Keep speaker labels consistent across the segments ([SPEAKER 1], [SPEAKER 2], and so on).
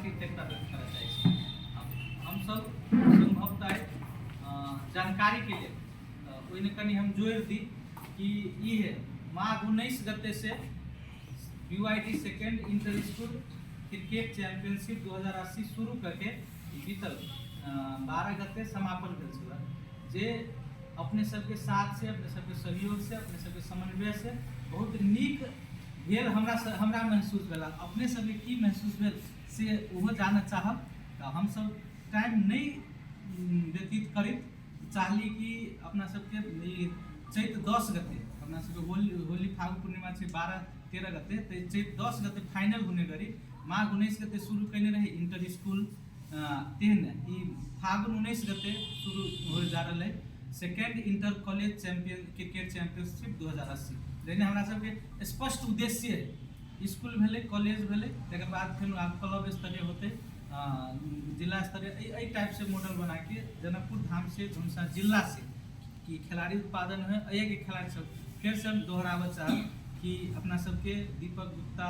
[SPEAKER 1] कृतज्ञता व्यक्त करऽ चाहै छी। हमसब सम्भवतः जानकारीके लेल ओहिमे कनि हम जोड़ि दी कि ई है माघ 19 गते से BYD second inter school cricket championship 2080 शुरू करके बीतल 12 गते समापन भेल छलै, जे अपने सबके साथ से, अपने सबके सहयोग से, अपने सबके समन्वय से बहुत नीक भेल। हमरा महसूस भेल, अपने सबके की महसूस भेल से ओहो जानऽ चाहब। तऽ हमसब टाइम नहि व्यतीत करैत चाहली कि अपना सबके ई चैत 10 गते अपना सबके होली होली फागु पूर्णिमा छै 12-13 गते, तऽ चैत 10 गते फाइनल होने गरी माघ 19 गते शुरू कयने रही इंटर स्कूल, तेहन ई फागुन 19 गते शुरू हो जा रहल है second inter college champion cricket championship 2080, जाहिमे हमरा सबके स्पष्ट उद्देश्य है स्कूल भेलै, कॉलेज भेलै, तकर बाद फेर आब क्लब स्तरीय होतै, जिला स्तरीय, एहि टाइप से मॉडल बना के जनकपुर धाम से धनुषा जिला से कि खिलाड़ी उत्पादन है। एहिके खिलाड़ी सब फेर से हम दोहराबऽ चाहब कि अपना सबके दीपक गुप्ता,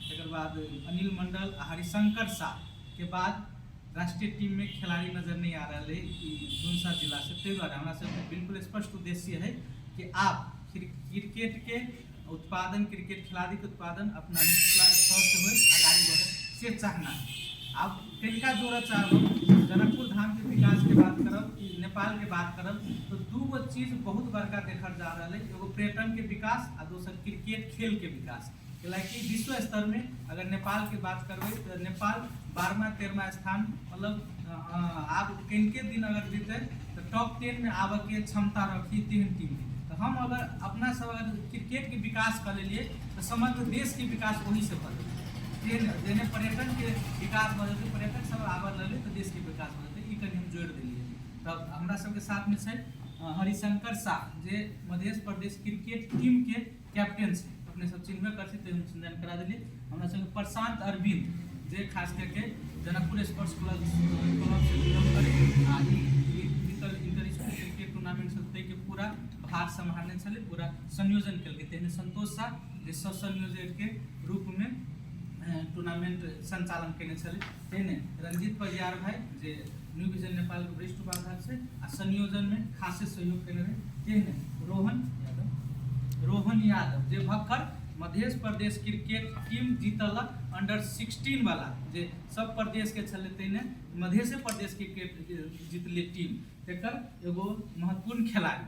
[SPEAKER 1] तकर बाद अनिल मंडल आ हरिशंकर शाह के बाद राष्ट्रीय टीम में खिलाड़ी नजर नहीं आ रहा है धनुषा जिला से। ताहि दुआरे हमरा सबके बिल्कुल स्पष्ट उद्देश्य है कि आप क्रिकेट के उत्पादन, क्रिकेट खिलाड़ी के उत्पादन अपना निचला स्तर से हो अगाड़ी बढ़े से चाहना है। आब कनिका जोड़ऽ चाहब, जनकपुर धाम के विकास के बात करब, नेपाल के बात करब तो दू गो चीज बहुत बड़का देखल जा रहा है, एगो पर्यटन के विकास आ दोसर क्रिकेट खेल के विकास। कैलाकि विश्व स्तर में अगर नेपाल के बात करबै तऽ नेपाल 12वां 13वां स्थान, मतलब आब कनिके दिन अगर जीतै तऽ टॉप 10 में आबऽ के क्षमता रखी तेहन टीम है। तऽ हम अगर अपना सब अगर क्रिकेट के विकास कऽ लेलियै तऽ समग्र देश के विकास ओही से भऽ जेतै। तेहन जेहने पर्यटन के विकास भऽ जेतै, पर्यटक सब आबऽ लगलै तऽ देश के विकास भऽ जेतै। ई कनि हम जोड़ि देलियै। तब हमरा सबके साथमे छै हरिशंकर शाह, जे मध्य प्रदेश क्रिकेट टीम के कैप्टन छै, अपने सब चिन्हबे कर छी, हम चिन्हन करा देलियै। हमरा सबके प्रशांत अरविंद, जे खास करके जनकपुर स्पोर्ट्स क्लब क्लब से बिलोंग करे आ ई बीतल इंटर स्कूल क्रिकेट टूर्नामेंट सब ताहिके पूरा भार सम्हारने छलै, पूरा संयोजन केलकै। तेहने संतोष शाह, जे सह संयोजक के रूपमे टूर्नामेंट संचालन केने छलै। तेहने रंजीत परियार भाई, जे न्यू विजन नेपाल के वरिष्ठ उपाध्यक्ष छै आ संयोजन में खासे सहयोग केने रहे। तेहने रोहन यादव, जे भक्कर मध्य प्रदेश क्रिकेट टीम जीतलक अंडर 16 वाला, जे सब प्रदेश के छलै, तेहने मध्य प्रदेश क्रिकेट जीतले टीम, तेकर एगो महत्वपूर्ण खिलाड़ी।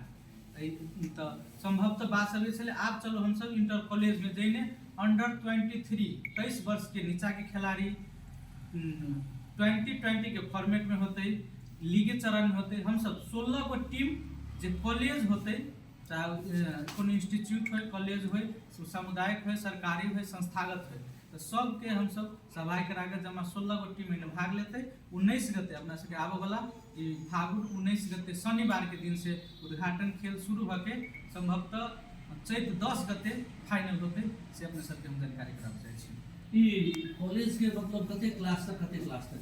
[SPEAKER 1] तऽ सम्भवतः बात सब छलै। आब चलू हमसब इंटर कॉलेज में जइने अंडर 23 23 वर्ष के नीचा के खिलाड़ी 20-20 के फॉर्मेट में होते, लीगे चरण में होते। हमसब 16 गो टीम जे कॉलेज होते, चाहे कोनो इंस्टीट्यूट होय, कॉलेज होय, सामुदायिक होय, सरकारी होय, संस्थागत होय, तऽ सबके हमसब सभाइ करा के जमा 16 गो टीम एहिमे भाग लेतै। 19 गते अपना सबके आबऽ वाला ई फागुन 19 गते शनिवार के दिन से उद्घाटन खेल शुरू भऽ के सम्भवतः चैत 10 गते फाइनल होतै, से अपने सबके हम जानकारी कराबऽ चाहै छी।
[SPEAKER 2] ई कॉलेज के मतलब कते क्लास तक, कते क्लास तक?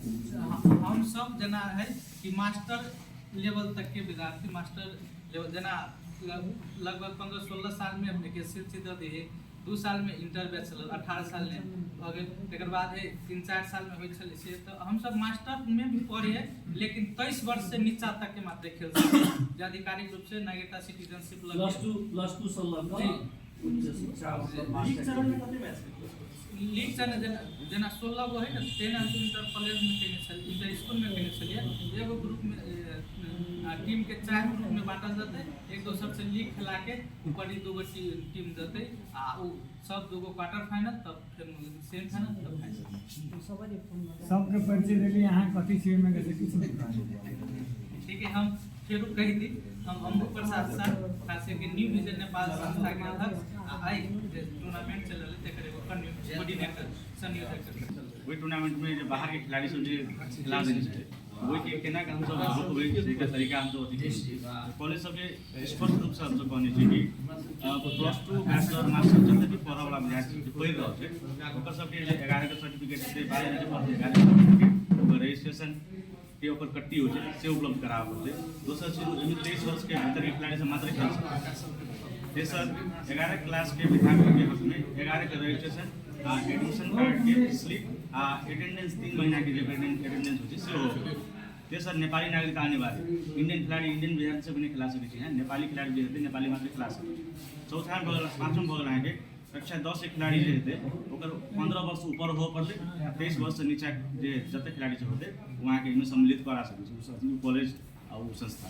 [SPEAKER 1] हम सब जेना है कि मास्टर लेवल तक के विद्यार्थी, मास्टर लेवल जेना लगभग 15-16 साल में अपने के एस एल सी दऽ दिहे, 2 साल में इंटर बैचलर 18 साल में भऽ गेल, तकर बाद है 3-4 साल में होइ छलै से, तऽ हमसब मास्टर में भी पढ़े है, लेकिन 23 वर्ष से नीचा तक के मात्र खेल सकै जे आधिकारिक रूप से नागरिकता सिटीजनशिप लग
[SPEAKER 2] प्लस टू, प्लस टू से लऽ कऽ
[SPEAKER 1] जी।
[SPEAKER 2] उच्च शिक्षा मतलब
[SPEAKER 3] लीग
[SPEAKER 2] मास्टर
[SPEAKER 3] चरण में कते मैच खेलबै?
[SPEAKER 1] लीग चरण जेना जेना 16 गो है ने, तेना हम इंटर कॉलेज में केने छलियै, इंटर स्कूल में केने छलियै। एगो ग्रुप में टीम के 4 ग्रुप में बांटल जेतै, एक दोसर से लीग खेला के ऊपर ही 2 गो टीम जेतै आ उ सब 2 गो क्वार्टर फाइनल, तब फेर सेमीफाइनल, तब फाइनल।
[SPEAKER 4] सबके परिचय देली, अहाँ कथी छियै में से किछु नहि कहली।
[SPEAKER 1] ठीक है, हम फेर कहि दी, हम अम्बु प्रसाद सर, खास करके न्यू विजन नेपाल संस्था के अध्यक्ष आ आइ जे टूर्नामेंट चल रहल है तेकर एगो कोऑर्डिनेटर संयोजक।
[SPEAKER 5] ओहि टूर्नामेंट में जे बाहर के खिलाड़ी सब जे खिला देने छै, ओहिके केना के हमसब रोकबै, से तरीका हमसब अथी करै छी। कॉलेज सबके स्पष्ट रूपसँ हमसब कहने छियै कि प्लस टू, बैचलर, मास्टर जते भी पढ़ऽवला विद्यार्थी जे पढ़ि रहल छै, ओकर सबके जे 11 के सर्टिफिकेट छै, 12 जे पढ़तै, 11 के सर्टिफिकेट, ओकर रजिस्ट्रेशन के ओकर कट्टी होइ छै से उपलब्ध कराबऽ पड़तै। दोसर चीज, ओहिमे 23 वर्ष के भीतर के खिलाड़ी सब मात्र खेल सकतै। तेसर, 11 क्लास के विद्यार्थी के हकमे 11 के रजिस्ट्रेशन आ एडमिशन कार्डके स्लिप आ अटेंडेंस 3 महीनाके जे अटेंडेंस होइ छै से होबऽ पड़लै। तेसर, नेपाली नागरिकता अनिवार्य। इंडियन खिलाड़ी इंडियन विद्यार्थी सब नहि खेला सकै छै। नेपाली खिलाड़ी जे हेतै, नेपाली मात्र खेला सकै छै। चौथामे भऽ गेल, पाँचम भऽ गेल अहाँके कक्षा 10 के खिलाड़ी जे हेतै, ओकर 15 वर्ष ऊपर होबऽ पड़लै, 23 वर्षसँ नीचा जे जते खिलाड़ी सब हेतै, ओ अहाँके एहिमे सम्मिलित करा सकै छै ओ कॉलेज आ ओ संस्था।